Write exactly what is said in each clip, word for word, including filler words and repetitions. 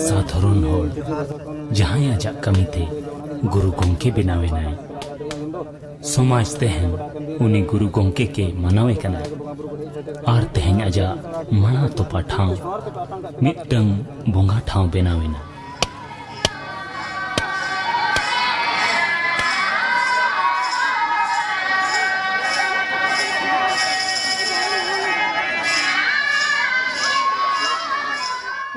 ᱥᱟᱫᱷᱟᱨᱚᱱ ᱦᱚᱲ ᱡᱟᱦᱟᱸᱭ ᱟᱡᱟᱜ ᱠᱟᱹᱢᱤᱛᱮ ᱜᱩᱨᱩ ᱜᱚᱢᱠᱮ ᱵᱮᱱᱟᱣ ᱮᱱᱟᱭ, ᱥᱚᱢᱟᱡᱽ ᱛᱮᱦᱮᱧ ᱩᱱᱤ ᱜᱩᱨᱩ ᱜᱚᱢᱠᱮ ᱜᱮ ᱢᱟᱱᱟᱣᱮ ᱠᱟᱱᱟ᱾ ᱟᱨ ᱛᱮᱦᱮᱧ ᱟᱡᱟᱜ ᱢᱟᱱᱟ ᱛᱚᱯᱟ ᱴᱷᱟᱶ ᱢᱤᱫᱴᱟᱝ ᱵᱚᱸᱜᱟ ᱴᱷᱟᱶ ᱵᱮᱱᱟᱣ ᱮᱱᱟ᱾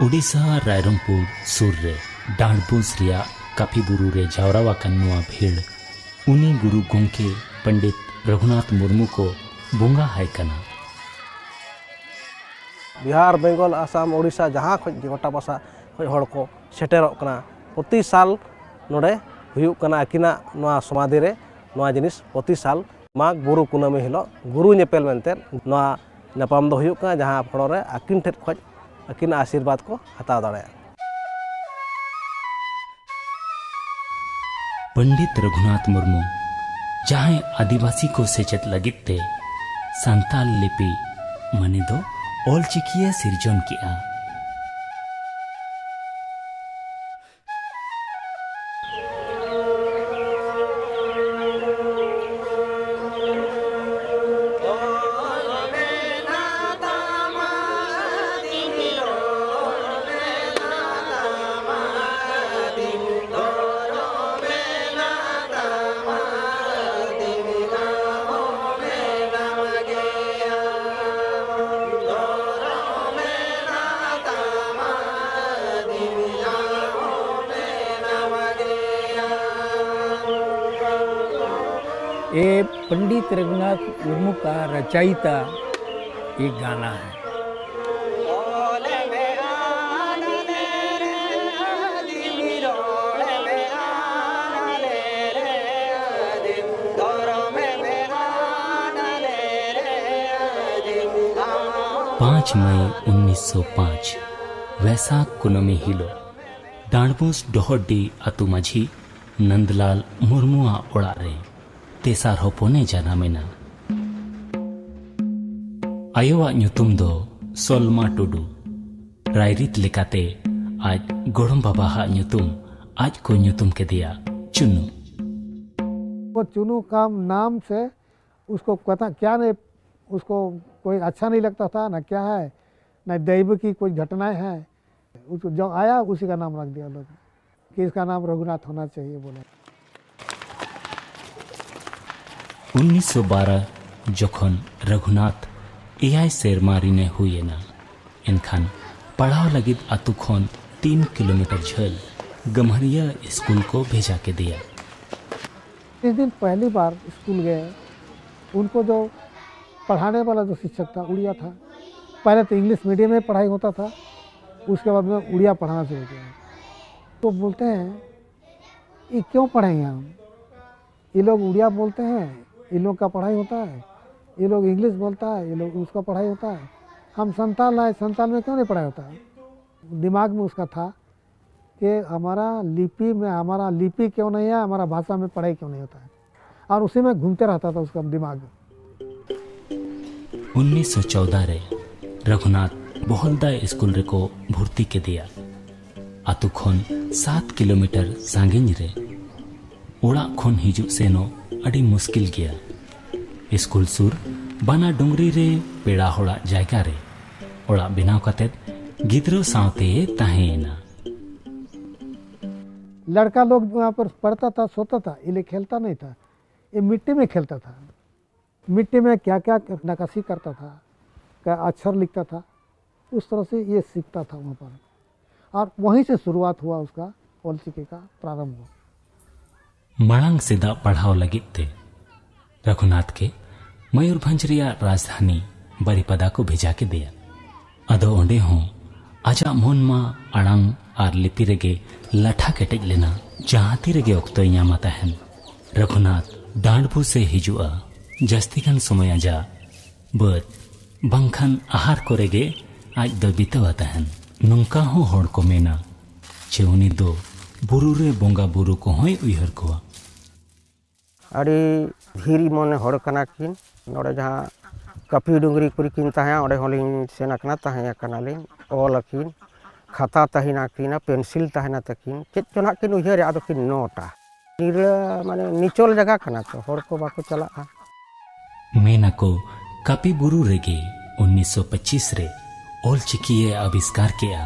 ᱳᱰᱤᱥᱟ, ᱨᱟᱭᱨᱚᱝᱯᱩᱨ ᱥᱩᱨ ᱨᱮ ᱰᱟᱸᱰᱵᱳᱥ ᱨᱮᱭᱟᱜ ᱠᱟᱯᱷᱤ ᱵᱩᱨᱩ ᱨᱮ ᱡᱟᱣᱨᱟ ᱟᱠᱟᱱ ᱱᱚᱣᱟ ᱵᱷᱤᱲ ᱩᱱᱤ ᱜᱩᱨᱩ ᱜᱚᱢᱠᱮ ᱯᱚᱱᱰᱤᱛ ᱨᱚᱜᱷᱩᱱᱟᱛᱷ ᱢᱩᱨᱢᱩ ᱠᱚ ᱵᱚᱸᱜᱟ ᱟᱭ ᱠᱟᱱᱟ᱾ ᱵᱤᱦᱟᱨ, ᱵᱮᱝᱜᱚᱞ, ᱟᱥᱟᱢ, ᱳᱰᱤᱥᱟ, ᱡᱟᱦᱟᱸ ᱠᱷᱚᱱ ᱜᱮ, ᱜᱚᱴᱟ ᱯᱟᱥᱟ ᱠᱷᱚᱱ ᱦᱚᱲ ᱠᱚ ᱥᱮᱴᱮᱨᱚᱜ ᱠᱟᱱᱟ᱾ ᱯᱨᱚᱛᱤ ᱥᱟᱞ ᱱᱚᱰᱮ ᱦᱩᱭᱩᱜ ᱠᱟᱱᱟ ᱟᱹᱠᱤᱱᱟᱜ ᱱᱚᱣᱟ ᱥᱚᱢᱟᱫᱷᱤ ᱨᱮ ᱱᱚᱣᱟ ᱡᱤᱱᱤᱥ᱾ ᱯᱨᱚᱛᱤ ᱥᱟᱞ ᱢᱟᱜᱽ ᱵᱩᱨᱩ ᱠᱩᱱᱟᱹᱢᱤ ᱦᱤᱞᱳᱜ ᱜᱩᱨᱩ ᱧᱮᱯᱮᱞ ᱢᱮᱱᱛᱮ ᱱᱚᱣᱟ ᱧᱟᱯᱟᱢ ᱫᱚ ᱦᱩᱭᱩᱜ ᱠᱟᱱᱟ, ᱡᱟᱦᱟᱸ ᱯᱷᱚᱲᱚ ᱨᱮ ᱟᱹᱠᱤᱱ ᱴᱷᱮᱱ ᱠᱷᱚᱱ ᱟᱹᱠᱤᱱᱟᱜ ᱟᱥᱤᱨᱵᱟᱫᱽ ᱠᱚ ᱦᱟᱛᱟᱣ ᱫᱟᱲᱮᱭᱟᱜᱼᱟ᱾ ᱯᱚᱱᱰᱤᱛ ᱨᱚᱜᱷᱩᱱᱟᱛᱷ ᱢᱩᱨᱢᱩ ᱡᱟᱦᱟᱸᱭ ᱟᱹᱫᱤᱵᱟᱹᱥᱤ ᱠᱚ ᱥᱮᱪᱮᱫ ᱞᱟᱹᱜᱤᱫ ᱛᱮ ᱥᱟᱱᱛᱟᱞ ᱞᱤᱯᱤ, ᱢᱟᱱᱮ ᱫᱚ ᱚᱞ ᱪᱤᱠᱤᱭᱮ ᱥᱤᱨᱡᱚᱱ ᱠᱮᱜᱼᱟ᱾ ये पंडित रघुनाथ मुर्मू का रचयिता ये गाना है। ᱯᱟᱸᱪ ᱢᱟᱭ ᱩᱱᱤᱥᱥᱚ ᱯᱟᱸᱪ, ᱣᱮᱥᱟᱠ ᱠᱩᱱᱟᱹᱢᱤ ᱦᱤᱞᱳᱜ ᱰᱟᱸᱰᱵᱩᱥ ᱰᱚᱦᱚᱰᱰᱤ ᱟᱹᱛᱩ ᱢᱟᱹᱡᱷᱤ ᱱᱚᱱᱫᱞᱟᱞ ᱢᱩᱨᱢᱩᱣᱟᱜ ᱚᱲᱟᱜ ᱨᱮ ᱛᱮᱥᱟᱨ ᱦᱚᱯᱚᱱᱮ ᱡᱟᱱᱟᱢ ᱮᱱᱟ᱾ ᱟᱭᱳᱣᱟᱜ ᱧᱩᱛᱩᱢ ᱫᱚ ᱥᱚᱞᱢᱟ ᱴᱩᱰᱩ᱾ ᱨᱟᱭᱨᱤᱛ ᱞᱮᱠᱟᱛᱮ ᱟᱡ ᱜᱚᱲᱚᱢ ᱵᱟᱵᱟᱣᱟᱜ ᱧᱩᱛᱩᱢ ᱟᱡ ᱠᱚ ᱧᱩᱛᱩᱢ ᱠᱮᱫᱮᱭᱟ ᱪᱩᱱᱩ᱾ वो चुनू का नाम से उसको पता क्या नहीं, उसको कोई अच्छा नहीं लगता था ना क्या है, ना दैव की कोई घटनाएं हैं। उसको जो आया उसी का नाम रख दिया लोग कि इसका नाम रघुनाथ होना चाहिए बोले। ᱩᱱᱤᱥᱥᱚ ᱵᱟᱨᱚ ᱡᱚᱠᱷᱚᱱ ᱨᱚᱜᱷᱩᱱᱟᱛᱷ ᱮᱭᱟᱭ ᱥᱮᱨᱢᱟ ᱨᱤᱱᱮ ᱦᱩᱭ ᱮᱱᱟ, ᱮᱱᱠᱷᱟᱱ ᱯᱟᱲᱦᱟᱣ ᱞᱟᱹᱜᱤᱫ ᱟᱛᱳ ᱠᱷᱚᱱ ᱛᱤᱱ ᱠᱤᱞᱳᱢᱤᱴᱟᱨ ᱡᱷᱟᱹᱞ ᱜᱟᱹᱢᱦᱟᱹᱨᱤᱭᱟᱹ ᱥᱠᱩᱞ ᱠᱚ ᱵᱷᱮᱡᱟ ᱠᱮᱫᱮᱭᱟ᱾ जिस दिन पहली बार स्कूल गए, उनको जो पढ़ाने वाला जो शिक्षक था, उड़िया था। पहले तो इंग्लिश मीडियम में पढ़ाई होता था, उसके बाद में उड़िया पढ़ाना शुरू किया। तो बोलते हैं, "ये क्यों पढ़ेंगे हम? ये लोग उड़िया बोलते हैं, ये लोग का पढ़ाई होता है, ये लोग इंग्लिश बोलता है, ये लोग उसका पढ़ाई होता है। हम संताल है, संताल में क्यों नहीं पढ़ाई होता है?" दिमाग में उसका था कि हमारा लिपि में, हमारा लिपि क्यों नहीं है, हमारा भाषा में पढ़ाई क्यों नहीं होता है, और उसी में घूमते रहता था उसका दिमाग। ᱩᱱᱤᱥᱥᱚ ᱪᱚᱣᱫᱟ ᱨᱮ ᱨᱚᱜᱷᱩᱱᱟᱛᱷ ᱵᱚᱦᱚᱞᱫᱟ ᱥᱠᱩᱞ ᱨᱮᱠᱚ ᱵᱷᱚᱨᱛᱤ ᱠᱮᱫᱮᱭᱟ᱾ ᱟᱛᱳ ᱠᱷᱚᱱ ᱥᱟᱛ ᱠᱤᱞᱳᱢᱤᱴᱟᱨ ᱥᱟᱺᱜᱤᱧ ᱨᱮ᱾ ᱚᱲᱟᱜ ᱠᱷᱚᱱ ᱦᱤᱡᱩᱜ ᱥᱮᱱᱚᱜ ᱟᱹᱰᱤ ᱢᱩᱥᱠᱤᱞ ᱜᱮᱭᱟ᱾ ᱥᱠᱩᱞ ᱥᱩᱨ ᱵᱟᱱᱟ ᱰᱩᱝᱨᱤ ᱨᱮ ᱯᱮᱲᱟ ᱦᱚᱲᱟᱜ ᱡᱟᱭᱜᱟ ᱨᱮ ᱚᱲᱟᱜ ᱵᱮᱱᱟᱣ ᱠᱟᱛᱮ ᱜᱤᱫᱽᱨᱟᱹ ᱥᱟᱶᱛᱮ ᱛᱟᱦᱮᱸ ᱮᱱᱟ᱾ लड़का लोग वहाँ पर पढ़ता था, सोता था, ये खेलता नहीं था, ये मिट्टी में खेलता था। मिट्टी में क्या क्या नक्काशी करता था, क्या अक्षर लिखता था, उस तरह से ये सीखता था वहाँ पर। और वहीं से शुरुआत हुआ उसका ऑलचिकी का प्रारंभ। ᱢᱟᱲᱟᱝ ᱥᱮᱫᱟᱜ ᱯᱟᱲᱦᱟᱣ ᱞᱟᱹᱜᱤᱫ ᱛᱮ ᱨᱚᱜᱷᱩᱱᱟᱛᱷ ᱜᱮ ᱢᱚᱭᱩᱨᱵᱷᱚᱸᱡᱽ ᱨᱮᱭᱟᱜ ᱨᱟᱡᱽᱫᱷᱟᱱᱤ ᱵᱟᱨᱤᱯᱟᱫᱟ ᱠᱚ ᱵᱷᱮᱡᱟ ᱠᱮᱫᱮᱭᱟ᱾ ᱟᱫᱚ ᱚᱸᱰᱮ ᱦᱚᱸ ᱟᱡᱟᱜ ᱢᱚᱱ ᱢᱟ ᱟᱲᱟᱝ ᱟᱨ ᱞᱤᱯᱤ ᱨᱮᱜᱮ ᱞᱟᱴᱷᱟ ᱠᱮᱴᱮᱡ ᱞᱮᱱᱟ᱾ ᱡᱟᱦᱟᱸ ᱛᱤ ᱨᱮᱜᱮ ᱚᱠᱛᱚᱭ ᱧᱟᱢᱟ ᱛᱟᱦᱮᱱ, ᱨᱚᱜᱷᱩᱱᱟᱛᱷ ᱰᱟᱸᱰᱵᱩᱥ ᱮ ᱦᱤᱡᱩᱜᱼᱟ᱾ ᱡᱟᱹᱥᱛᱤ ᱜᱟᱱ ᱥᱚᱢᱚᱭ ᱟᱡᱟᱜ ᱵᱟᱹᱫᱽ, ᱵᱟᱝᱠᱷᱟᱱ ᱟᱦᱟᱨ ᱠᱚᱨᱮ ᱜᱮ ᱟᱡ ᱫᱚ ᱵᱤᱛᱟᱹᱣᱟ ᱛᱟᱦᱮᱱ᱾ ᱱᱚᱝᱠᱟ ᱦᱚᱸ ᱦᱚᱲ ᱠᱚ ᱢᱮᱱᱟ ᱪᱮ ᱩᱱᱤ ᱫᱚ ᱵᱩᱨᱩ ᱨᱮ ᱵᱚᱸᱜᱟ ᱵᱩᱨᱩ ᱠᱚᱦᱚᱸᱭ ᱩᱭᱦᱟᱹᱨ ᱠᱚᱣᱟ᱾ ᱟᱹᱰᱤ ᱫᱷᱤᱨᱤ ᱢᱚᱱᱮ ᱦᱚᱲ ᱠᱟᱱᱟ ᱠᱤᱱ᱾ ᱱᱚᱰᱮ ᱡᱟᱦᱟᱸ ᱠᱟᱹᱯᱤ ᱰᱩᱝᱨᱤ ᱠᱚᱨᱮ ᱠᱤᱱ ᱛᱟᱦᱮᱸ, ᱚᱸᱰᱮ ᱦᱚᱸᱞᱤᱧ ᱥᱮᱱ ᱟᱠᱟᱱᱟ, ᱛᱟᱦᱮᱸ ᱟᱠᱟᱱᱟᱞᱤᱧ᱾ ᱚᱞ ᱟᱹᱠᱤᱱ, ᱠᱷᱟᱛᱟ ᱛᱟᱦᱮᱱᱟ ᱠᱤᱱᱟ, ᱯᱮᱱᱥᱤᱞ ᱛᱟᱦᱮᱱᱟ ᱛᱟᱹᱠᱤᱱ, ᱪᱮᱫ ᱪᱚ ᱱᱟᱦᱟᱜ ᱠᱤᱱ ᱩᱭᱦᱟᱹᱨᱟ, ᱟᱫᱚ ᱠᱤᱱ ᱱᱳᱴᱟ᱾ ᱱᱤᱨᱞᱟᱹ ᱢᱟᱱᱮ ᱱᱤᱪᱚᱞ ᱡᱟᱭᱜᱟ ᱠᱟᱱᱟ ᱛᱚ, ᱦᱚᱲ ᱠᱚ ᱵᱟᱠᱚ ᱪᱟᱞᱟᱜᱼᱟ᱾ ᱢᱮᱱᱟᱠᱚ ᱠᱟᱹᱯᱤ ᱵᱩᱨᱩ ᱨᱮᱜᱮ ᱩᱱᱤᱥᱥᱚ ᱯᱚᱸᱪᱤᱥ ᱨᱮ ᱚᱞ ᱪᱤᱠᱤ ᱮ ᱟᱵᱤᱥᱠᱟᱨ ᱠᱮᱜᱼᱟ᱾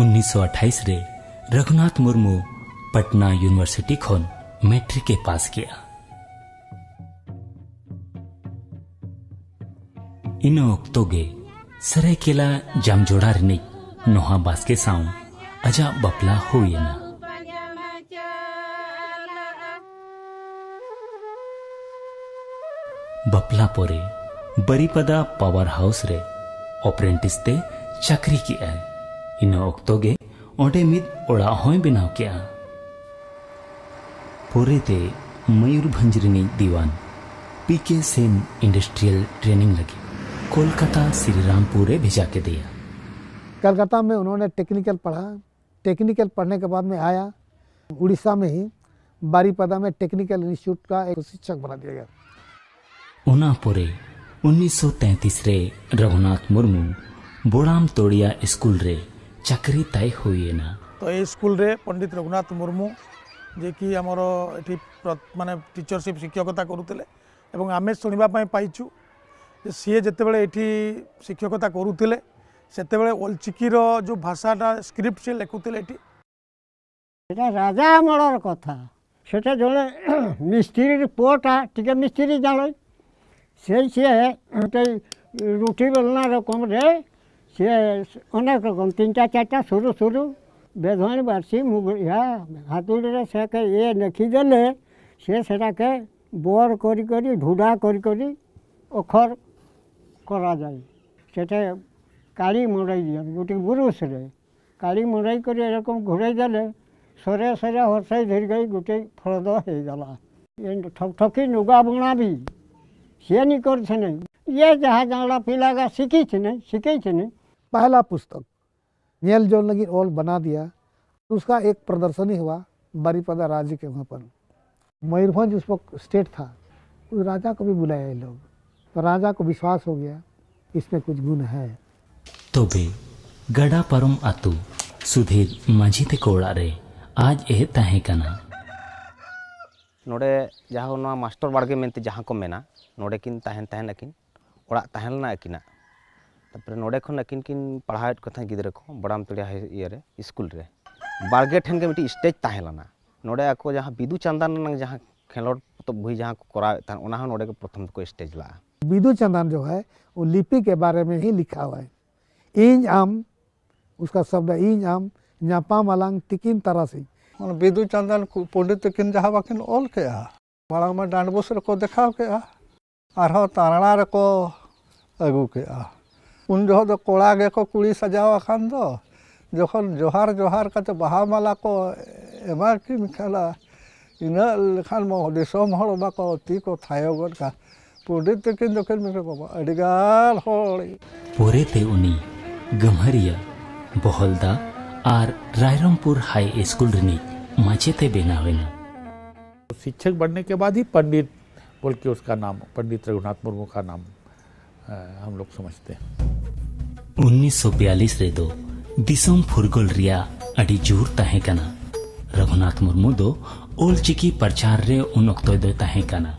ᱩᱱᱤᱥᱥᱚ ᱟᱴᱷᱟᱭᱤᱥ ᱨᱮ ᱨᱚᱜᱷᱩᱱᱟᱛᱷ ᱢᱩᱨᱢᱩ ᱯᱟᱴᱱᱟ ᱭᱩᱱᱤᱵᱷᱟᱨᱥᱤᱴᱤ ᱠᱷᱚᱱ ᱢᱮᱴᱨᱤᱠ ᱮ ᱯᱟᱥ ᱠᱮᱜᱼᱟ᱾ ᱤᱱᱟᱹ ᱚᱠᱛᱚ ᱜᱮ ᱥᱟᱹᱨᱟᱹᱭᱠᱮᱞᱟ ᱡᱟᱢᱡᱚᱲᱟ ᱨᱤᱱᱤᱡ ᱱᱚᱦᱟ ᱵᱟᱥᱠᱮ ᱥᱟᱶ ᱟᱡᱟᱜ ᱵᱟᱯᱞᱟ ᱦᱩᱭ ᱮᱱᱟ᱾ ᱵᱟᱯᱞᱟ ᱯᱚᱨᱮ ᱵᱟᱨᱤᱯᱟᱫᱟ ᱯᱟᱣᱟᱨ ᱦᱟᱣᱩᱥ ᱨᱮ ᱚᱯᱨᱮᱱᱴᱤᱥ ᱛᱮ ᱪᱟᱹᱠᱨᱤ ᱠᱮᱜᱼᱟᱭ᱾ ᱤᱱᱟᱹ ᱚᱠᱛᱚ ᱜᱮ ᱚᱸᱰᱮ ᱢᱤᱫ ᱚᱲᱟᱜ ᱦᱚᱸᱭ ᱵᱮᱱᱟᱣ ᱠᱮᱜᱼᱟ᱾ ᱯᱚᱨᱮᱛᱮ ᱢᱚᱭᱩᱨᱵᱷᱚᱸᱡᱽ ᱨᱤᱱᱤᱡ ᱫᱤᱣᱟᱱ ᱯᱤ ᱠᱮ ᱥᱮᱱ ᱤᱱᱰᱟᱥᱴᱨᱤᱭᱟᱞ ᱴᱨᱮᱱᱤᱝ ᱞᱟᱹᱜᱤᱫ ᱠᱳᱞᱠᱟᱛᱟ ᱥᱨᱤᱨᱟᱢᱯᱩᱨ ᱮ ᱵᱷᱮᱡᱟ ᱠᱮᱫᱮᱭᱟ᱾ कलकत्ता में उन्होंने टेक्निकल पढ़ा। टेक्निकल पढ़ने के बाद में आया, उड़ीसा में ही बारीपदा में टेक्निकल इंस्टीट्यूट का एक शिक्षक बना दिया गया। ᱚᱱᱟ ᱯᱚᱨᱮ ᱩᱱᱤᱥᱥᱚ ᱛᱮᱸᱛᱤᱥ ᱨᱮ ᱨᱚᱜᱷᱩᱱᱟᱛᱷ ᱢᱩᱨᱢᱩ ᱵᱳᱲᱟᱢ ᱛᱳᱲᱤᱭᱟ ᱥᱠᱩᱞ ᱨᱮ ᱪᱟᱹᱠᱨᱤ ᱛᱟᱭ ᱦᱩᱭ ᱮᱱᱟ᱾ ତ ଏଇ ସ୍କୁଲରେ ପଣ୍ଡିତ ରଘୁନାଥ ମୁର୍ମୁ, ଯିଏକି ଆମର ଏଠି ପ୍ର- ମାନେ ଟିଚରସିପ୍ ଶିକ୍ଷକତା କରୁଥିଲେ, ଏବଂ ଆମେ ଶୁଣିବା ପାଇଁ ପାଇଛୁ ଯେ ସିଏ ଯେତେବେଳେ ଏଠି ଶିକ୍ଷକତା କରୁଥିଲେ, ସେତେବେଳେ ଓଲଚିକିର ଯେଉଁ ଭାଷାଟା, ସ୍କ୍ରିପ୍ଟ, ସିଏ ଲେଖୁଥିଲେ ଏଠି। ସେଟା ରାଜା ଅମଳର କଥା। ସେଟା ଜଣେ ମିସ୍ତ୍ରୀ ପୁଅଟା, ଟିକେ ମିସ୍ତ୍ରୀ ଜାଣେ, ସେଇ ସିଏ ଗୋଟେ ରୁଟି ବେଲଣା ରକମରେ ସିଏ ଅନେକ ରକମ ତିନିଟା ଚାରିଟା ସରୁ ସରୁ ବେଧଣି ବାସି ମୁଗୁଳିଆ ହାତୁଡ଼ିରେ ସେ ଇଏ ଲେଖିଦେଲେ, ସିଏ ସେଟାକେ ବଡ଼ କରି କରି ଢୁଡ଼ା କରି କରି ଅକ୍ଷର କରାଯାଏ। ସେଟା କାଳି ମଡ଼େଇ ଦିଅନ୍ତି ଗୋଟେ ବୁରୁସରେ। କାଳି ମଡ଼େଇ କରି ଏରକମ ଘୋଡ଼େଇ ଦେଲେ ᱥᱚᱨᱮ ᱥᱚᱨᱮ ᱦᱚᱨᱥᱮ ᱫᱷᱤᱨᱜᱟᱹᱭ ᱜᱩᱴᱤ ᱯᱷᱚᱲ ᱫᱚ ᱦᱮᱡ ᱜᱟᱞᱟ᱾ ᱮᱱ ᱴᱷᱚᱠ ᱴᱷᱚᱠᱤ ᱱᱩᱜᱟ ᱵᱩᱝᱲᱟ ᱵᱤ ᱥᱤᱭᱟᱱᱤ ᱠᱚᱨ ᱛᱷᱮᱱᱮ ᱤᱭᱮ ᱡᱟᱦᱟᱸ ᱡᱟᱝᱞᱟ ᱯᱤᱞᱟᱜᱟ ᱥᱤᱠᱤ ᱛᱷᱮᱱᱮ ᱥᱤᱠᱤ ᱛᱷᱮᱱᱮ। पहला पुस्तक ᱧᱮᱞ ᱡᱚᱝ ᱞᱟᱹᱜᱤᱫ ᱚᱞ ᱵᱟᱱᱟ ᱫᱤᱭᱟ। उसका एक प्रदर्शनी हुआ बारीपदा राज्य के वहाँ पर। मयूरभंज उस वक्त स्टेट था। उस राजा को भी बुलाया ये लोग। तो राजा को विश्वास हो गया, इसमें कुछ गुण है। ᱛᱚᱵᱮ ᱜᱟᱰᱟ ᱯᱟᱨᱚᱢ ᱟᱹᱛᱩ ᱥᱩᱫᱷᱤᱨ ᱢᱟᱹᱡᱷᱤ ᱛᱮᱠᱚ ᱚᱲᱟᱜ ᱨᱮ ᱟᱡ ᱮ ᱛᱟᱦᱮᱸ ᱠᱟᱱᱟ᱾ ᱱᱚᱰᱮ ᱡᱟᱦᱟᱸ ᱱᱚᱣᱟ ᱢᱟᱥᱴᱚᱨ ᱵᱟᱲᱜᱮ ᱢᱮᱱᱛᱮ ᱡᱟᱦᱟᱸ ᱠᱚ ᱢᱮᱱᱟ, ᱱᱚᱰᱮ ᱠᱤᱱ ᱛᱟᱦᱮᱱ ᱛᱟᱦᱮᱱ ᱟᱹᱠᱤᱱ, ᱚᱲᱟᱜ ᱛᱟᱦᱮᱸ ᱞᱮᱱᱟ ᱟᱹᱠᱤᱱᱟᱜ᱾ ᱛᱟᱨᱯᱚᱨᱮ ᱱᱚᱰᱮ ᱠᱷᱚᱱ ᱟᱹᱠᱤᱱ ᱠᱤᱱ ᱯᱟᱲᱦᱟᱣᱮᱫ ᱠᱚ ᱛᱟᱦᱮᱸᱫ ᱜᱤᱫᱽᱨᱟᱹ ᱠᱚ ᱵᱚᱲᱟᱢ ᱛᱚᱲᱤᱭᱟ ᱦᱟᱭ ᱤᱭᱟᱹᱨᱮ, ᱥᱠᱩᱞ ᱨᱮ᱾ ᱵᱟᱲᱜᱮ ᱴᱷᱮᱱ ᱜᱮ ᱢᱤᱫᱴᱤᱡ ᱥᱴᱮᱡᱽ ᱛᱟᱦᱮᱸ ᱞᱮᱱᱟ᱾ ᱱᱚᱰᱮ ᱟᱠᱚ ᱡᱟᱦᱟᱸ ᱵᱤᱫᱩ ᱪᱟᱸᱫᱟᱱ ᱨᱮᱱᱟᱜ ᱡᱟᱦᱟᱸ ᱠᱷᱮᱞᱳᱰ ᱯᱚᱛᱚᱵ ᱵᱳᱭ ᱡᱟᱦᱟᱸ ᱠᱚ ᱠᱚᱨᱟᱣᱮᱫ ᱛᱟᱦᱮᱸᱫ, ᱚᱱᱟ ᱦᱚᱸ ᱱᱚᱰᱮ ᱜᱮ ᱯᱨᱚᱛᱷᱚᱢ ᱫᱚᱠᱚ ᱥᱴᱮᱡᱽ ᱞᱟᱜᱼᱟ᱾ ᱵᱤᱫᱩ ᱪᱟᱸᱫᱟᱱ ᱡᱚ ᱦᱟᱭ, ᱣᱳ ᱞᱤᱯᱤ ᱠᱮ ᱵᱟᱨᱮ ᱢᱮ ᱦᱤ ᱞᱤᱠᱷᱟ ᱦᱩᱣᱟ ᱦᱟᱭ᱾ ᱤᱧ ᱟᱢ, ᱩᱥᱠᱟ ᱥᱟᱵᱫ ᱦᱟᱭ ᱤᱧ ᱟᱢ, ᱧᱟᱯᱟᱢ ᱟᱞᱟᱝ ᱛᱤᱠᱤᱱ ᱛᱟᱨᱟᱥᱤᱧ᱾ ᱚᱱᱟ ᱵᱤᱫᱩ ᱪᱟᱸᱫᱟᱱ ᱠᱚ ᱯᱚᱱᱰᱤᱛ ᱛᱟᱹᱠᱤᱱ ᱡᱟᱦᱟᱸ ᱵᱟᱹᱠᱤᱱ ᱚᱞ ᱠᱮᱜᱼᱟ, ᱢᱟᱲᱟᱝ ᱢᱟ ᱰᱟᱸᱰᱵᱳᱥ ᱨᱮᱠᱚ ᱫᱮᱠᱷᱟᱣ ᱠᱮᱜᱼᱟ, ᱟᱨᱦᱚᱸ ᱛᱟᱨᱲᱟ ᱨᱮᱠᱚ ᱟᱹᱜᱩ ᱠᱮᱜᱼᱟ᱾ ᱩᱱ ᱡᱚᱦᱚᱜ ᱫᱚ ᱠᱚᱲᱟ ᱜᱮᱠᱚ ᱠᱩᱲᱤ ᱥᱟᱡᱟᱣ ᱟᱠᱟᱱ ᱫᱚ, ᱡᱚᱠᱷᱚᱱ ᱡᱚᱦᱟᱨ ᱡᱚᱦᱟᱨ ᱠᱟᱛᱮ ᱵᱟᱦᱟ ᱢᱟᱞᱟ ᱠᱚ ᱮᱢᱟ ᱠᱤᱱ ᱠᱟᱱᱟ, ᱤᱱᱟᱹᱜ ᱞᱮᱠᱷᱟᱱ ᱢᱟ ᱫᱤᱥᱚᱢ ᱦᱚᱲ ᱢᱟᱠᱚ ᱛᱤ ᱠᱚ ᱛᱷᱟᱭᱚ ᱜᱚᱫ ᱠᱟᱜᱼᱟ᱾ ᱯᱚᱱᱰᱤᱛ ᱛᱟᱹᱠᱤᱱ ᱫᱚᱠᱤᱱ ᱢᱮᱱᱟ, "ᱵᱟᱵᱟ, ᱟᱹᱰᱤᱜᱟᱱ ᱦᱚᱲ᱾" ᱯᱚᱨᱮᱛᱮ ᱩᱱᱤ ᱜᱟᱹᱢᱦᱟᱹᱨᱤᱭᱟᱹ, ᱵᱚᱦᱚᱞᱫᱟ ᱟᱨ ᱨᱟᱭᱨᱚᱝᱯᱩᱨ ᱦᱟᱭ ᱥᱠᱩᱞ ᱨᱤᱱᱤᱡ ᱢᱟᱪᱮᱛᱮ ᱵᱮᱱᱟᱣ ᱮᱱᱟ᱾ शिक्षक बनने के बाद ही पंडित बोल के उसका नाम, पंडित रघुनाथ मुर्मू का नाम, अ, हम लोग समझते हैं। ᱩᱱᱤᱥᱥᱚ ᱵᱤᱭᱟᱞᱤᱥ ᱨᱮᱫᱚ ᱫᱤᱥᱚᱢ ᱯᱷᱩᱨᱜᱟᱹᱞ ᱨᱮᱭᱟᱜ ᱟᱹᱰᱤ ᱡᱳᱨ ᱛᱟᱦᱮᱸ ᱠᱟᱱᱟ᱾ ᱨᱚᱜᱷᱩᱱᱟᱛᱷ ᱢᱩᱨᱢᱩ ᱫᱚ ᱚᱞᱪᱤᱠᱤ ᱯᱨᱚᱪᱟᱨ ᱨᱮ ᱩᱱ ᱚᱠᱛᱚ ᱫᱚᱭ ᱛᱟᱦᱮᱸ ᱠᱟᱱᱟ᱾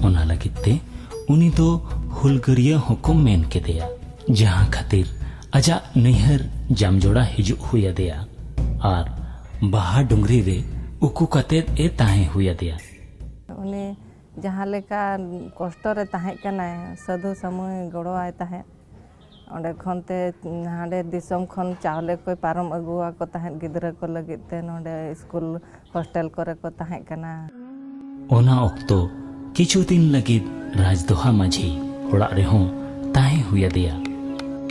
ᱚᱱᱟ ᱞᱟᱹᱜᱤᱫ ᱛᱮ ᱩᱱᱤ ᱫᱚ ᱦᱩᱞᱜᱟᱹᱨᱤᱭᱟᱹ ᱦᱚᱸᱠᱚ ᱢᱮᱱ ᱠᱮᱫᱮᱭᱟ, ᱡᱟᱦᱟᱸ ᱠᱷᱟᱹᱛᱤᱨ ᱟᱡᱟᱜ ᱱᱟᱹᱭᱦᱟᱹᱨ ᱡᱟᱢᱡᱚᱲᱟ ᱦᱤᱡᱩᱜ ᱦᱩᱭ ᱟᱫᱮᱭᱟ ᱟᱨ ᱵᱟᱦᱟ ᱰᱩᱝᱨᱤ ᱨᱮ ᱩᱠᱩ ᱠᱟᱛᱮᱫ ᱮ ᱛᱟᱦᱮᱸ ᱦᱩᱭ ᱟᱫᱮᱭᱟ᱾ ᱩᱱᱤ ᱡᱟᱦᱟᱸ ᱞᱮᱠᱟ ᱠᱚᱥᱴᱚ ᱨᱮ ᱛᱟᱦᱮᱸ ᱠᱟᱱᱟᱭ, ᱥᱟᱹᱫᱷᱩ ᱥᱟᱹᱢᱩᱭ ᱜᱚᱲᱚᱣᱟᱭ ᱛᱟᱦᱮᱸᱫ᱾ ᱚᱸᱰᱮ ᱠᱷᱚᱱ ᱛᱮ ᱦᱟᱸᱰᱮ ᱫᱤᱥᱚᱢ ᱠᱷᱚᱱ ᱪᱟᱣᱞᱮ ᱠᱚᱭ ᱯᱟᱨᱚᱢ ᱟᱹᱜᱩᱣᱟᱠᱚ ᱛᱟᱦᱮᱸᱫ ᱜᱤᱫᱽᱨᱟᱹ ᱠᱚ ᱞᱟᱹᱜᱤᱫ ᱛᱮ, ᱱᱚᱸᱰᱮ ᱥᱠᱩᱞ ᱦᱳᱥᱴᱮᱞ ᱠᱚᱨᱮ ᱠᱚ ᱛᱟᱦᱮᱸ ᱠᱟᱱᱟ᱾ ᱚᱱᱟ ᱚᱠᱛᱚ ᱠᱤᱪᱷᱩ ᱫᱤᱱ ᱞᱟᱹᱜᱤᱫ ᱨᱟᱡᱽᱫᱚᱦᱟ ᱢᱟᱹᱡᱷᱤ ᱚᱲᱟᱜ ᱨᱮᱦᱚᱸ ᱛᱟᱦᱮᱸ ᱦᱩᱭ ᱟᱫᱮᱭᱟ᱾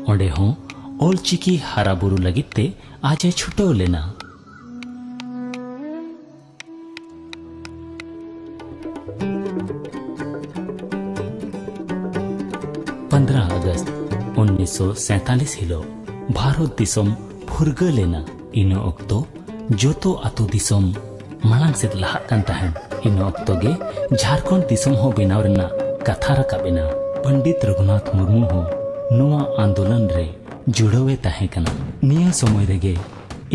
ᱚᱸᱰᱮ ᱦᱚᱸ ᱚᱞᱪᱤᱠᱤ ᱦᱟᱨᱟ ᱵᱩᱨᱩ ᱞᱟᱹᱜᱤᱫ ᱛᱮ ᱟᱡ ᱮ ᱪᱷᱩᱴᱟᱹᱣ ᱞᱮᱱᱟ᱾ ᱩᱱᱤᱥᱥᱚ ᱥᱟᱭᱛᱟᱞᱤᱥ ᱦᱤᱞᱳᱜ ᱵᱷᱟᱨᱚᱛ ᱫᱤᱥᱚᱢ ᱯᱷᱩᱨᱜᱟᱹᱞ ᱮᱱᱟ᱾ ᱤᱱᱟᱹ ᱚᱠᱛᱚ ᱡᱚᱛᱚ ᱟᱛᱳ ᱫᱤᱥᱚᱢ ᱢᱟᱲᱟᱝ ᱥᱮᱫ ᱞᱟᱦᱟᱜ ᱠᱟᱱ ᱛᱟᱦᱮᱸᱫ᱾ ᱤᱱᱟᱹ ᱚᱠᱛᱚ ᱜᱮ ᱡᱷᱟᱲᱠᱷᱚᱸᱰ ᱫᱤᱥᱚᱢ ᱦᱚᱸ ᱵᱮᱱᱟᱣ ᱨᱮᱱᱟᱜ ᱠᱟᱛᱷᱟ ᱨᱟᱠᱟᱵ ᱮᱱᱟ᱾ ᱯᱚᱱᱰᱤᱛ ᱨᱚᱜᱷᱩᱱᱟᱛᱷ ᱢᱩᱨᱢᱩ ᱦᱚᱸ ᱱᱚᱣᱟ ᱟᱱᱫᱳᱞᱚᱱ ᱨᱮ ᱡᱩᱲᱟᱹᱣ ᱮ ᱛᱟᱦᱮᱸ ᱠᱟᱱᱟ᱾ ᱱᱤᱭᱟᱹ ᱥᱚᱢᱚᱭ ᱨᱮᱜᱮ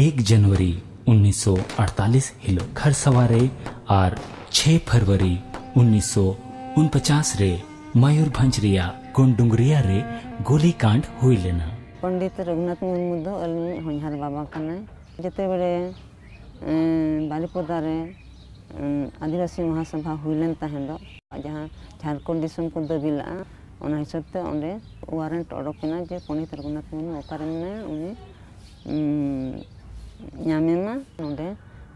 ᱮᱠ ᱡᱟᱱᱩᱣᱟᱨᱤ ᱩᱱᱤᱥᱥᱚ ᱟᱴᱛᱟᱞᱤᱥ ᱦᱤᱞᱳᱜ ᱠᱷᱟᱨᱥᱟᱣᱟ ᱨᱮ ᱟᱨ ᱪᱷᱮᱭ ᱯᱷᱮᱵᱽᱨᱩᱣᱟᱨᱤ ᱩᱱᱤᱥᱥᱚ ᱩᱱᱯᱚᱪᱟᱥ ᱨᱮ ᱢᱚᱭᱩᱨᱵᱷᱚᱸᱡᱽ ᱨᱮᱭᱟᱜ ᱠᱚᱱᱰᱩᱝᱜᱨᱤᱭᱟ ᱨᱮ ᱜᱩᱞᱤ ᱠᱟᱸᱰ ᱦᱩᱭ ᱞᱮᱱᱟ᱾ ᱯᱚᱱᱰᱤᱛ ᱨᱚᱜᱷᱩᱱᱟᱛᱷ ᱢᱩᱨᱢᱩ ᱫᱚ ᱟᱹᱞᱤᱧ ᱦᱚᱧᱦᱟᱨ ᱵᱟᱵᱟ ᱠᱟᱱᱟᱭ᱾ ᱡᱮᱛᱮ ᱵᱮᱲᱮ, ᱮᱸ, ᱵᱟᱨᱤᱯᱚᱫᱟ ᱨᱮ, ᱮᱸ, ᱟᱹᱫᱤᱵᱟᱹᱥᱤ ᱢᱚᱦᱟᱥᱚᱵᱷᱟ ᱦᱩᱭ ᱞᱮᱱ ᱛᱟᱦᱮᱸ ᱫᱚ, ᱡᱟᱦᱟᱸ ᱡᱷᱟᱲᱠᱷᱚᱸᱰ ᱫᱤᱥᱚᱢ ᱠᱚ ᱫᱟᱹᱵᱤ ᱞᱟᱜᱼᱟ, ᱚᱱᱟ ᱦᱤᱥᱟᱹᱵ ᱛᱮ ᱚᱸᱰᱮ ᱣᱟᱨᱮᱱᱴ ᱚᱰᱚᱠ ᱮᱱᱟ ᱡᱮ ᱯᱚᱱᱰᱤᱛ ᱨᱚᱜᱷᱩᱱᱟᱛᱷ ᱢᱩᱨᱢᱩ ᱚᱠᱟᱨᱮ ᱢᱮᱱᱟᱭᱟ, ᱩᱱᱤ, ᱩᱸ, ᱧᱟᱢᱮ ᱢᱟ᱾ ᱱᱚᱸᱰᱮ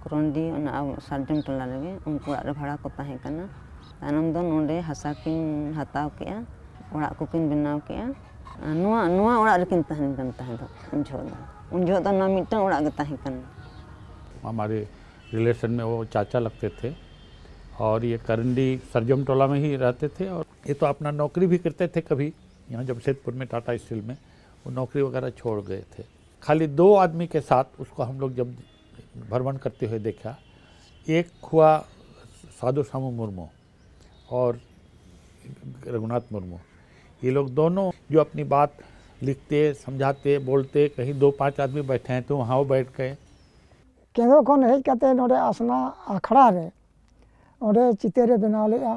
ᱠᱚᱨᱚᱱᱰᱤ, ᱚᱱᱟ ᱟᱵᱚ ᱥᱟᱨᱡᱚᱢ ᱴᱚᱞᱟ ᱨᱮᱜᱮ ᱩᱱᱠᱩ ᱚᱲᱟᱜ ᱨᱮ ᱵᱷᱟᱲᱟ ᱠᱚ ᱛᱟᱦᱮᱸ ᱠᱟᱱᱟ᱾ ᱛᱟᱭᱱᱚᱢ ᱫᱚ ᱱᱚᱸᱰᱮ ᱦᱟᱥᱟ ᱠᱤᱱ ᱦᱟᱛᱟᱣ ᱠᱮᱜᱼᱟ, ᱚᱲᱟᱜ ᱠᱚᱠᱤᱱ ᱵᱮᱱᱟᱣ ᱠᱮᱜᱼᱟ᱾ ᱟᱨ ᱱᱚᱣᱟ, ᱱᱚᱣᱟ ᱚᱲᱟᱜ ᱨᱮᱠᱤᱱ ᱛᱟᱦᱮᱱ ᱠᱟᱱ ᱛᱟᱦᱮᱸ ᱫᱚ ᱩᱱ ᱡᱚᱦᱚᱜ ᱫᱚ᱾ ᱩᱱ ᱡᱚᱦᱚᱜ ᱫᱚ ᱱᱚᱣᱟ ᱢᱤᱫᱴᱟᱝ ᱚᱲᱟᱜ ᱜᱮ ᱛᱟᱦᱮᱸ ᱠᱟᱱᱟ᱾ हमारे रिलेशन में वो चाचा लगते थे और ये करंडी सरजम टोला में ही रहते थे। और ये तो अपना नौकरी भी करते थे कभी यहाँ जमशेदपुर में टाटा स्टील में, वो नौकरी वगैरह छोड़ गए थे। खाली दो आदमी के साथ उसको हम लोग जब भ्रमण करते हुए देखा, एक हुआ साधु सामू मुर्मू और रघुनाथ मुर्मू, ये लोग दोनों जो अपनी बात लिखते, समझाते, बोलते, कहीं दो पांच आदमी बैठे हैं तो वहाँ वो बैठ गए। ᱠᱮᱸᱫᱽᱨᱚ ᱠᱷᱚᱱ ᱦᱮᱡ ᱠᱟᱛᱮ ᱱᱚᱰᱮ ᱟᱥᱱᱟ ᱟᱠᱷᱲᱟ ᱨᱮ ᱚᱸᱰᱮ ᱪᱤᱛᱟᱹᱨᱮ ᱵᱮᱱᱟᱣ ᱞᱮᱫᱼᱟ,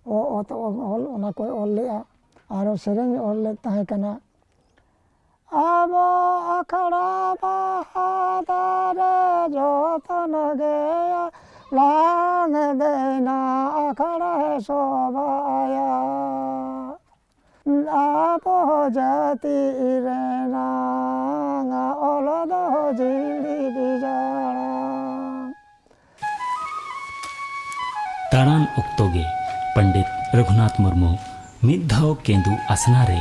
ᱚ-, ᱚᱛ ᱚᱞ ᱚᱱᱟ ᱠᱚᱭ ᱚᱞ ᱞᱮᱫᱼᱟ, ᱟᱨᱚ ᱥᱮᱨᱮᱧ ᱚᱞ ᱞᱮᱫ ᱛᱟᱦᱮᱸ ᱠᱟᱱᱟ᱾ ᱟᱵᱚ ᱟᱠᱷᱲᱟ ᱵᱟᱦᱟ ᱫᱟᱨᱮ ᱡᱚᱛᱚᱱ ᱜᱮᱭᱟ, ᱞᱟᱝ ᱵᱮᱱᱟ ᱟᱠᱷᱲᱟ ᱥᱚᱵᱷᱟᱭᱟ᱾ ᱟᱵᱚ ᱡᱟᱹᱛᱤ ᱨᱮᱱᱟᱝ ᱚᱞ ᱫᱚ ᱡᱤᱣᱤ ᱵᱤᱡᱟᱲᱟᱝ᱾ ᱫᱟᱬᱟᱱ ᱚᱠᱛᱚ ᱜᱮ ᱯᱚᱱᱰᱤᱛ ᱨᱚᱜᱷᱩᱱᱟᱛᱷ ᱢᱩᱨᱢᱩ ᱢᱤᱫ ᱫᱷᱟᱣ ᱠᱮᱸᱫᱩ ᱟᱥᱱᱟ ᱨᱮ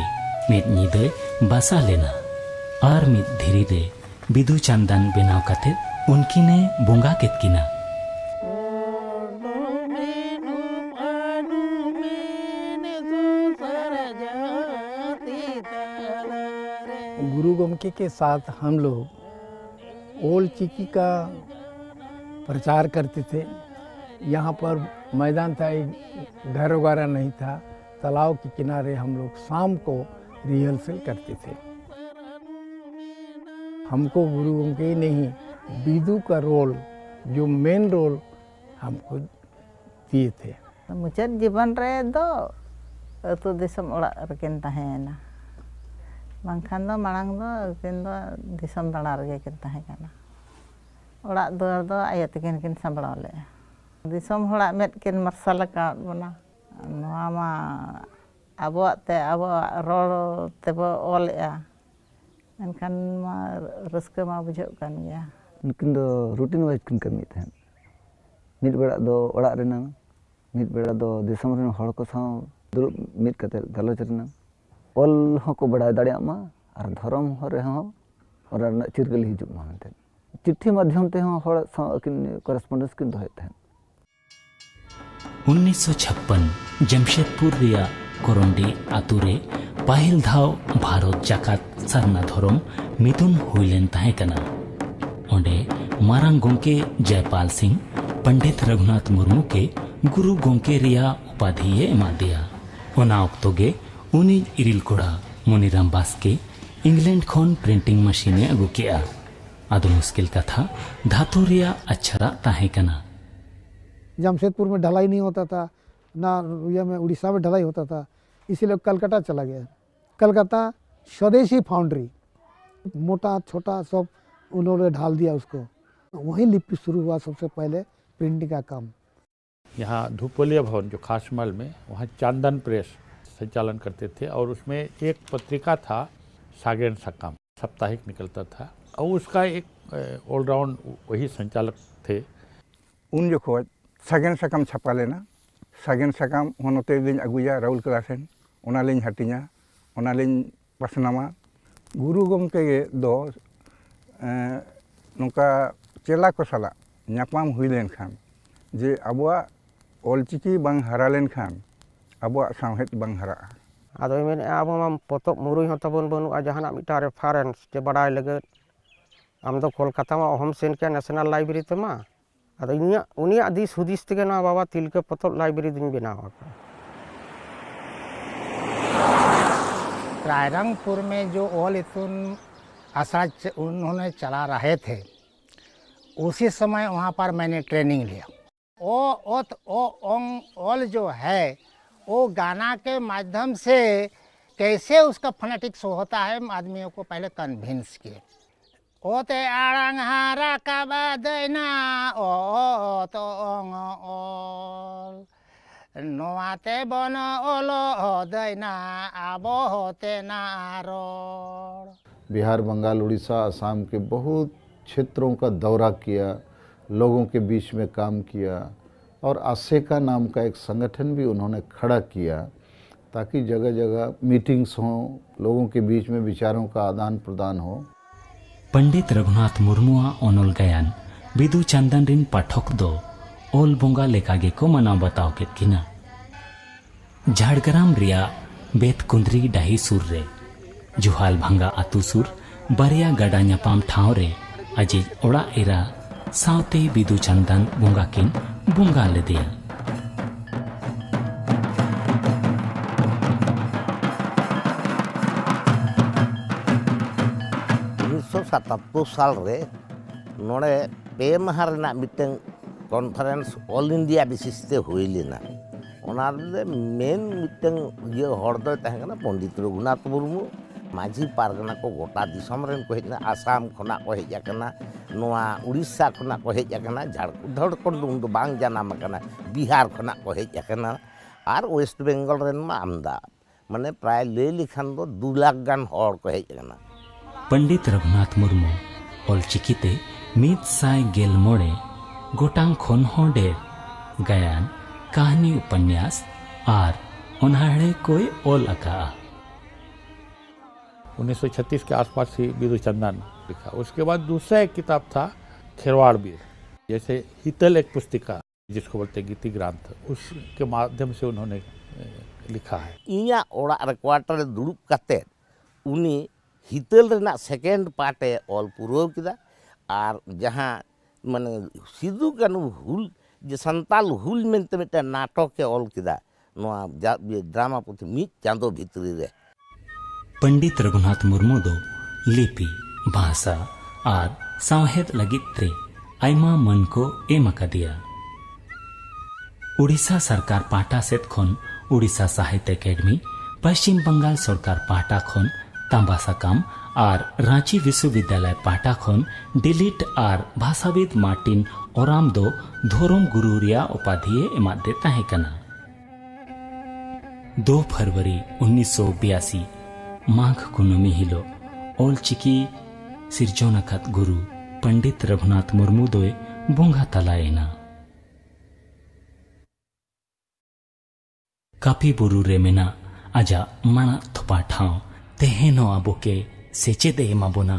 ᱢᱤᱫ ᱧᱤᱫᱟᱹᱭ ᱵᱟᱥᱟ ᱞᱮᱱᱟ ᱟᱨ ᱢᱤᱫ ᱫᱷᱤᱨᱤ ᱨᱮ ᱵᱤᱫᱩ ᱪᱟᱸᱫᱟᱱ ᱵᱮᱱᱟᱣ ᱠᱟᱛᱮ ᱩᱱᱠᱤᱱᱮ ᱵᱚᱸᱜᱟ ᱠᱮᱫ ᱠᱤᱱᱟ᱾ गुरु गोमके के साथ हम लोग ओल चिकी का प्रचार करते थे। यहाँ पर मैदान था, एक घर वगैरह नहीं था। तालाब के किनारे हम लोग शाम को रिहर्सल करते थे। हमको गुरु गोमके ही नहीं, बिदु का रोल, जो मेन रोल हमको दिए थे। ᱢᱩᱪᱟᱹᱫ ᱡᱤᱵᱚᱱ ᱨᱮ ᱫᱚ ᱟᱹᱛᱩ ᱫᱤᱥᱚᱢ ᱚᱲᱟᱜ ᱨᱮᱠᱤᱱ ᱛᱟᱦᱮᱸᱭᱮᱱᱟ᱾ ᱵᱟᱝᱠᱷᱟᱱ ᱫᱚ ᱢᱟᱲᱟᱝ ᱫᱚ ᱩᱱᱠᱤᱱ ᱫᱚ ᱫᱤᱥᱚᱢ ᱫᱟᱬᱟ ᱨᱮᱜᱮ ᱠᱤᱱ ᱛᱟᱦᱮᱸ ᱠᱟᱱᱟ᱾ ᱚᱲᱟᱜ ᱫᱩᱣᱟᱹᱨ ᱫᱚ ᱟᱭᱳ ᱛᱟᱹᱠᱤᱱ ᱠᱤᱱ ᱥᱟᱢᱵᱲᱟᱣ ᱞᱮᱫᱼᱟ᱾ ᱫᱤᱥᱚᱢ ᱦᱚᱲᱟᱜ ᱢᱮᱫ ᱠᱤᱱ ᱢᱟᱨᱥᱟᱞ ᱟᱠᱟᱫ ᱵᱚᱱᱟ᱾ ᱱᱚᱣᱟ ᱢᱟ ᱟᱵᱚᱣᱟᱜ ᱛᱮ ᱟᱵᱚᱣᱟᱜ ᱨᱚᱲ ᱛᱮᱵᱚ ᱚᱞᱮᱜᱼᱟ᱾ ᱮᱱᱠᱷᱟᱱ ᱢᱟ ᱨᱟᱹᱥᱠᱟᱹ ᱢᱟ ᱵᱩᱡᱷᱟᱹᱜ ᱠᱟᱱ ᱜᱮᱭᱟ᱾ ᱱᱩᱠᱤᱱ ᱫᱚ ᱨᱩᱴᱤᱱ ᱣᱟᱭᱤᱡ ᱠᱤᱱ ᱠᱟᱹᱢᱤᱭᱮᱫ ᱛᱟᱦᱮᱸᱫ᱾ ᱢᱤᱫ ᱵᱮᱲᱟ ᱫᱚ ᱚᱲᱟᱜ ᱨᱮᱱᱟᱝ, ᱢᱤᱫ ᱵᱮᱲᱟ ᱫᱚ ᱫᱤᱥᱚᱢ ᱨᱮᱱ ᱦᱚᱲ ᱠᱚ ᱥᱟᱶ ᱫᱩᱲᱩᱵ ᱢᱤᱫ ᱠᱟᱛᱮ ᱜᱟᱞᱚᱪ ᱨᱮᱱᱟᱝ᱾ ᱚᱞ ᱦᱚᱸᱠᱚ ᱵᱟᱲᱟᱭ ᱫᱟᱲᱮᱭᱟᱜ ᱢᱟ ᱟᱨ ᱫᱷᱚᱨᱚᱢ ᱨᱮᱦᱚᱸ ᱚᱱᱟ ᱨᱮᱱᱟᱜ ᱪᱤᱨᱜᱟᱹᱞ ᱦᱤᱡᱩᱜ ᱢᱟ ᱢᱮᱱᱛᱮ᱾ ᱪᱤᱴᱷᱤ ᱢᱟᱫᱽᱫᱷᱚᱢ ᱛᱮᱦᱚᱸ ᱦᱚᱲ ᱥᱟᱶ ᱟᱹᱠᱤᱱ ᱠᱚᱨᱮᱥᱯᱚᱱᱰᱮᱱᱥ ᱠᱤᱱ ᱫᱚᱦᱚᱭᱮᱫ ᱛᱟᱦᱮᱸᱫ᱾ ᱩᱱᱤᱥᱥᱚ ᱪᱷᱟᱯᱯᱟᱱ ᱡᱟᱢᱥᱮᱫᱽᱯᱩᱨ ᱨᱮᱭᱟᱜ ᱠᱚᱨᱚᱱᱰᱤ ᱟᱛᱳ ᱨᱮ ᱯᱟᱹᱦᱤᱞ ᱫᱷᱟᱣ ᱵᱷᱟᱨᱚᱛ ᱡᱟᱠᱟᱛ ᱥᱟᱨᱱᱟ ᱫᱷᱚᱨᱚᱢ ᱢᱤᱫᱩᱱ ᱦᱩᱭ ᱞᱮᱱ ᱛᱟᱦᱮᱸ ᱠᱟᱱᱟ᱾ ᱚᱸᱰᱮ ᱢᱟᱨᱟᱝ ᱜᱚᱢᱠᱮ ᱡᱚᱭᱯᱟᱞ ᱥᱤᱝ ᱯᱚᱱᱰᱤᱛ ᱨᱚᱜᱷᱩᱱᱟᱛᱷ ᱢᱩᱨᱢᱩ ᱜᱮ ᱜᱩᱨᱩ ᱜᱚᱢᱠᱮ ᱨᱮᱭᱟᱜ ᱩᱯᱟᱫᱷᱤᱭᱮ ᱮᱢᱟᱫᱮᱭᱟ᱾ ᱚᱱᱟ ᱚᱠᱛᱚ ᱜᱮ ᱩᱱᱤᱡ ᱤᱨᱤᱞ ᱠᱚᱲᱟ ᱢᱚᱱᱤᱨᱟᱢ ᱵᱟᱥᱠᱮ ᱤᱝᱞᱮᱱᱰ ᱠᱷᱚᱱ ᱯᱨᱤᱱᱴᱤᱝ ᱢᱟᱹᱥᱤᱱᱮ ᱟᱹᱜᱩ ᱠᱮᱫᱼᱟ᱾ ᱟᱫᱚ ᱢᱩᱥᱠᱤᱞ ᱠᱟᱛᱷᱟ ᱫᱷᱟᱛᱩ ᱨᱮᱭᱟᱜ ᱟᱪᱪᱷᱟᱨᱟᱜ ᱛᱟᱦᱮᱸ ᱠᱟᱱᱟ᱾ जमशेदपुर में ढलाई नहीं होता था ना, ये में उड़ीसा में ढलाई होता था, इसीलिए कलकत्ता चला गया। कलकत्ता स्वदेशी फाउंड्री, मोटा छोटा सब उन्होंने ढाल दिया उसको। वहीं लिपि शुरू हुआ सबसे पहले प्रिंटिंग का काम। यहाँ धूपलिया भवन जो खासमहल में, वहाँ चांदन प्रेस संचालन करते थे और उसमें एक पत्रिका था सागेन साकाम, साप्ताहिक निकलता था और उसका एक ऑलराउंड वही संचालक थे। ᱩᱱ ᱡᱚᱠᱷᱚᱡ ᱥᱟᱜᱮᱱ ᱥᱟᱠᱟᱢ ᱪᱷᱟᱯᱟ ᱞᱮᱱᱟ᱾ ᱥᱟᱜᱮᱱ ᱥᱟᱠᱟᱢ ᱦᱚᱸ ᱱᱚᱛᱮ ᱞᱤᱧ ᱟᱹᱜᱩᱭᱟ ᱨᱟᱦᱩᱞ ᱠᱮᱞᱟ ᱥᱮᱱ, ᱚᱱᱟᱞᱤᱧ ᱦᱟᱹᱴᱤᱧᱟ, ᱚᱱᱟᱞᱤᱧ ᱯᱟᱥᱱᱟᱣᱟ᱾ ᱜᱩᱨᱩ ᱜᱚᱢᱠᱮ ᱫᱚ ᱮᱸ, ᱱᱚᱝᱠᱟ ᱪᱮᱞᱟ ᱠᱚ ᱥᱟᱞᱟᱜ ᱧᱟᱯᱟᱢ ᱦᱩᱭ ᱞᱮᱱᱠᱷᱟᱱ ᱡᱮ ᱟᱵᱚᱣᱟᱜ ᱚᱞᱪᱤᱠᱤ ᱵᱟᱝ ᱦᱟᱨᱟ ᱞᱮᱱᱠᱷᱟᱱ ᱟᱵᱚᱣᱟᱜ ᱥᱟᱶᱦᱮᱫ ᱵᱟᱝ ᱦᱟᱨᱟᱜᱼᱟ᱾ ᱟᱫᱚᱭ ᱢᱮᱱᱮᱫᱼᱟ, "ᱟᱵᱚ ᱢᱟ ᱯᱚᱛᱚᱵ ᱢᱩᱨᱟᱹᱭ ᱦᱚᱸ ᱛᱟᱵᱚᱱ ᱵᱟᱹᱱᱩᱜᱼᱟ, ᱡᱟᱦᱟᱱᱟᱜ ᱢᱤᱫᱴᱟᱝ ᱨᱮᱯᱷᱟᱨᱮᱱᱥ ᱪᱮ ᱵᱟᱰᱟᱭ ᱞᱟᱹᱜᱤᱫ᱾ ᱟᱢ ᱫᱚ ᱠᱳᱞᱠᱟᱛᱟ ᱢᱟ ᱚᱦᱚᱢ ᱥᱮᱱ ᱠᱮᱭᱟ ᱱᱮᱥᱱᱟᱞ ᱞᱟᱭᱵᱨᱮᱨᱤ ᱛᱮᱢᱟ᱾" ᱟᱫᱚ ᱤᱧᱟᱹᱜ, ᱩᱱᱤᱭᱟᱜ ᱫᱤᱥ ᱦᱩᱫᱤᱥ ᱛᱮᱜᱮ ᱱᱚᱣᱟ ᱵᱟᱵᱟ ᱛᱤᱞᱠᱟᱹ ᱯᱚᱛᱚᱵ ᱞᱟᱭᱵᱨᱮᱨᱤ ᱫᱚᱧ ᱵᱮᱱᱟᱣ ᱟᱠᱟᱫᱟ᱾ रायरंगपुर में जो ओल इतुन आसरा च-, उन्होंने चला रहे थे, उसी समय वहाँ पर मैंने ट्रेनिंग लिया। ओ ओत ओ ओंग ओल जो है, वो गाना के माध्यम से कैसे उसका फोनेटिक्स होता है, आदमियों को पहले कन्विंस किए। ओते आड़ांग हारा काबा दैना, ओ ओत ओंग ओल। नोआते बन ओलो दैना, आबो होते ना रोड़। बिहार, बंगाल, उड़ीसा, असम के बहुत क्षेत्रों का दौरा किया, लोगों के बीच में काम किया और आसेका नाम का एक संगठन भी उन्होंने खड़ा किया, ताकि जगह-जगह मीटिंग्स हों, लोगों के बीच में विचारों का आदान-प्रदान हो। ᱯᱚᱱᱰᱤᱛ ᱨᱚᱜᱷᱩᱱᱟᱛᱷ ᱢᱩᱨᱢᱩᱣᱟᱜ ᱚᱱᱚᱞ ᱜᱟᱭᱟᱱ ᱵᱤᱫᱩ ᱪᱟᱸᱫᱟᱱ ᱨᱤᱱ ᱯᱟᱴᱷᱚᱠ ᱫᱚ ᱚᱞ ᱵᱚᱸᱜᱟ ᱞᱮᱠᱟ ᱜᱮᱠᱚ ᱢᱟᱱᱟᱣ ᱵᱟᱛᱟᱣ ᱠᱮᱫ ᱠᱤᱱᱟ᱾ ᱡᱷᱟᱲᱜᱨᱟᱢ ᱨᱮᱭᱟᱜ ᱵᱮᱛᱠᱩᱸᱫᱽᱨᱤ ᱰᱟᱹᱦᱤ ᱥᱩᱨ ᱨᱮ ᱡᱩᱦᱟᱞ ᱵᱷᱟᱸᱜᱟ ᱟᱹᱛᱩ ᱥᱩᱨ ᱵᱟᱨᱭᱟ ᱜᱟᱰᱟ ᱧᱟᱯᱟᱢ ᱴᱷᱟᱶ ᱨᱮ ᱟᱡᱤᱡ ᱚᱲᱟᱜ ᱮᱨᱟ ᱥᱟᱶᱛᱮ ᱵᱤᱫᱩ ᱪᱟᱸᱫᱟᱱ ᱵᱚᱸᱜᱟ ᱠᱤᱱ ᱵᱚᱸᱜᱟ ᱞᱮᱫᱮᱭᱟ᱾ ᱩᱱᱤᱥᱥᱚ ᱥᱟᱛᱟᱛᱛᱳᱨ ᱥᱟᱞ ᱨᱮ ᱱᱚᱰᱮ ᱯᱮ ᱢᱟᱦᱟ ᱨᱮᱱᱟᱜ ᱢᱤᱫᱴᱟᱝ ᱠᱚᱱᱯᱷᱟᱨᱮᱱᱥ ᱚᱞ ᱤᱱᱰᱤᱭᱟ ᱵᱤᱥᱤᱥ ᱛᱮ ᱦᱩᱭ ᱞᱮᱱᱟ᱾ ᱚᱱᱟ ᱨᱮ ᱢᱮᱱ ᱢᱤᱫᱴᱟᱝ ᱤᱭᱟᱹ ᱦᱚᱲ ᱫᱚᱭ ᱛᱟᱦᱮᱸ ᱠᱟᱱᱟ ᱯᱚᱱᱰᱤᱛ ᱨᱚᱜᱷᱩᱱᱟᱛᱷ ᱢᱩᱨᱢᱩ᱾ ᱢᱟᱹᱡᱷᱤ ᱯᱟᱨᱜᱟᱱᱟ ᱠᱚ ᱜᱚᱴᱟ ᱫᱤᱥᱚᱢ ᱨᱮᱱ ᱠᱚ ᱦᱮᱡ ᱞᱮᱱᱟ, ᱟᱥᱟᱢ ᱠᱷᱚᱱᱟᱜ ᱠᱚ ᱦᱮᱡ ᱟᱠᱟᱱᱟ, ᱱᱚᱣᱟ ᱩᱲᱤᱥᱥᱟ ᱠᱷᱚᱱᱟᱜ ᱠᱚ ᱦᱮᱡ ᱟᱠᱟᱱᱟ, ᱡᱷᱟᱲᱠᱷᱚᱸᱰ, ᱡᱷᱟᱲᱠᱷᱚᱸᱰ ᱫᱚ ᱩᱱ ᱫᱚ ᱵᱟᱝ ᱡᱟᱱᱟᱢ ᱟᱠᱟᱱᱟ, ᱵᱤᱦᱟᱨ ᱠᱷᱚᱱᱟᱜ ᱠᱚ ᱦᱮᱡ ᱟᱠᱟᱱᱟ, ᱟᱨ ᱳᱭᱮᱥᱴ ᱵᱮᱝᱜᱚᱞ ᱨᱮᱱ ᱢᱟ ᱟᱢᱫᱟ᱾ ᱢᱟᱱᱮ ᱯᱨᱟᱭ ᱞᱟᱹᱭ ᱞᱮᱠᱷᱟᱱ ᱫᱚ ᱫᱩ ᱞᱟᱠᱷ ᱜᱟᱱ ᱦᱚᱲ ᱠᱚ ᱦᱮᱡ ᱟᱠᱟᱱᱟ᱾ ᱯᱚᱱᱰᱤᱛ ᱨᱚᱜᱷᱩᱱᱟᱛᱷ ᱢᱩᱨᱢᱩ ᱚᱞᱪᱤᱠᱤ ᱛᱮ ᱢᱤᱫ ᱥᱟᱭ ᱜᱮᱞ ᱢᱚᱬᱮ ᱜᱚᱴᱟᱝ ᱠᱷᱚᱱ ᱦᱚᱸ ᱰᱷᱮᱨ ᱜᱟᱭᱟᱱ, ᱠᱟᱹᱦᱱᱤ, ᱩᱯᱚᱱᱭᱟᱥ ᱟᱨ ᱚᱱᱚᱬᱦᱮ ᱠᱚᱭ ᱚᱞ ᱟᱠᱟᱫᱼᱟ᱾ उन्नीस सौ छत्तीस के आसपास ही बिदु चंदन लिखा। उसके बाद दूसरा एक किताब था खेरवाड़ बीर, जैसे हीतल एक पुस्तिका, जिसको बोलते हैं गीति ग्रंथ, उसके माध्यम से उन्होंने, अ, लिखा है। ᱤᱧᱟᱹᱜ ᱚᱲᱟᱜ ᱨᱮ ᱠᱣᱟᱴᱟᱨ ᱨᱮ ᱫᱩᱲᱩᱵ ᱠᱟᱛᱮᱫ ᱩᱱᱤ ᱦᱤᱛᱟᱹᱞ ᱨᱮᱱᱟᱜ ᱥᱮᱠᱮᱱᱰ ᱯᱟᱨᱴ ᱮ ᱚᱞ ᱯᱩᱨᱟᱹᱣ ᱠᱮᱫᱟ᱾ ᱟᱨ ᱡᱟᱦᱟᱸ ᱢᱟᱱᱮ ᱥᱤᱫᱩ ᱠᱟᱹᱱᱦᱩ ᱦᱩᱞ, ᱡᱮ ᱥᱟᱱᱛᱟᱞ ᱦᱩᱞ ᱢᱮᱱᱛᱮ ᱢᱤᱫᱴᱟᱝ ᱱᱟᱴᱚᱠ ᱮ ᱚᱞ ᱠᱮᱫᱟ ᱱᱚᱣᱟ ᱡᱟ-, ᱤᱭᱟᱹ ᱰᱨᱟᱢᱟ ᱯᱩᱛᱷᱤ ᱢᱤᱫ ᱪᱟᱸᱫᱚ ᱵᱷᱤᱛᱨᱤ ᱨᱮ᱾ ᱯᱚᱱᱰᱤᱛ ᱨᱚᱜᱷᱩᱱᱟᱛᱷ ᱢᱩᱨᱢᱩ ᱫᱚ ᱞᱤᱯᱤ, ᱵᱷᱟᱥᱟ ᱟᱨ ᱥᱟᱶᱦᱮᱫ ᱞᱟᱹᱜᱤᱫ ᱛᱮ ᱟᱭᱢᱟ ᱢᱟᱹᱱ ᱠᱚ ᱮᱢ ᱟᱠᱟᱫᱮᱭᱟ᱾ ᱩᱰᱤᱥᱟ ᱥᱚᱨᱠᱟᱨ ᱯᱟᱦᱴᱟ ᱥᱮᱫ ᱠᱷᱚᱱ ᱩᱰᱤᱥᱟ ᱥᱟᱦᱤᱛᱭᱚ ᱮᱠᱟᱰᱮᱢᱤ, ᱯᱚᱥᱪᱤᱢ ᱵᱟᱝᱜᱟᱞ ᱥᱚᱨᱠᱟᱨ ᱯᱟᱦᱴᱟ ᱠᱷᱚᱱ ᱛᱟᱢᱵᱟ ᱥᱟᱠᱟᱢ ᱟᱨ ᱨᱟᱸᱪᱤ ᱵᱤᱥᱣᱚᱵᱤᱫᱽᱭᱟᱞᱚᱭ ᱯᱟᱦᱴᱟ ᱠᱷᱚᱱ ᱰᱤᱞᱤᱴ ᱟᱨ ᱵᱷᱟᱥᱟᱵᱤᱫ ᱢᱟᱨᱴᱤᱱ ᱚᱨᱟᱢ ᱫᱚ ᱫᱷᱚᱨᱚᱢ ᱜᱩᱨᱩ ᱨᱮᱭᱟᱜ ᱩᱯᱟᱫᱷᱤᱭᱮ ᱮᱢᱟᱫ ᱫᱮ ᱛᱟᱦᱮᱸ ᱠᱟᱱᱟ᱾ ᱫᱩ ᱯᱷᱮᱵᱽᱨᱩᱣᱟᱨᱤ ᱩᱱᱤᱥᱥᱚ ᱵᱤᱭᱟᱥᱤ, ᱢᱟᱜᱽ ᱠᱩᱱᱟᱹᱢᱤ ᱦᱤᱞᱳᱜ ᱚᱞᱪᱤᱠᱤ ᱥᱤᱨᱡᱚᱱ ᱟᱠᱟᱫ ᱜᱩᱨᱩ ᱯᱚᱱᱰᱤᱛ ᱨᱚᱜᱷᱩᱱᱟᱛᱷ ᱢᱩᱨᱢᱩ ᱫᱚᱭ ᱵᱚᱸᱜᱟ ᱛᱟᱞᱟᱭᱮᱱᱟ᱾ ᱠᱟᱹᱯᱤ ᱵᱩᱨᱩ ᱨᱮ ᱢᱮᱱᱟᱜ ᱟᱡᱟᱜ ᱢᱟᱲᱟᱜ ᱛᱷᱚᱯᱟ ᱴᱷᱟᱶ ᱛᱮᱦᱮᱧ ᱦᱚᱸ ᱟᱵᱚ ᱠᱮ ᱥᱮᱪᱮᱫ ᱮ ᱮᱢᱟ ᱵᱚᱱᱟ᱾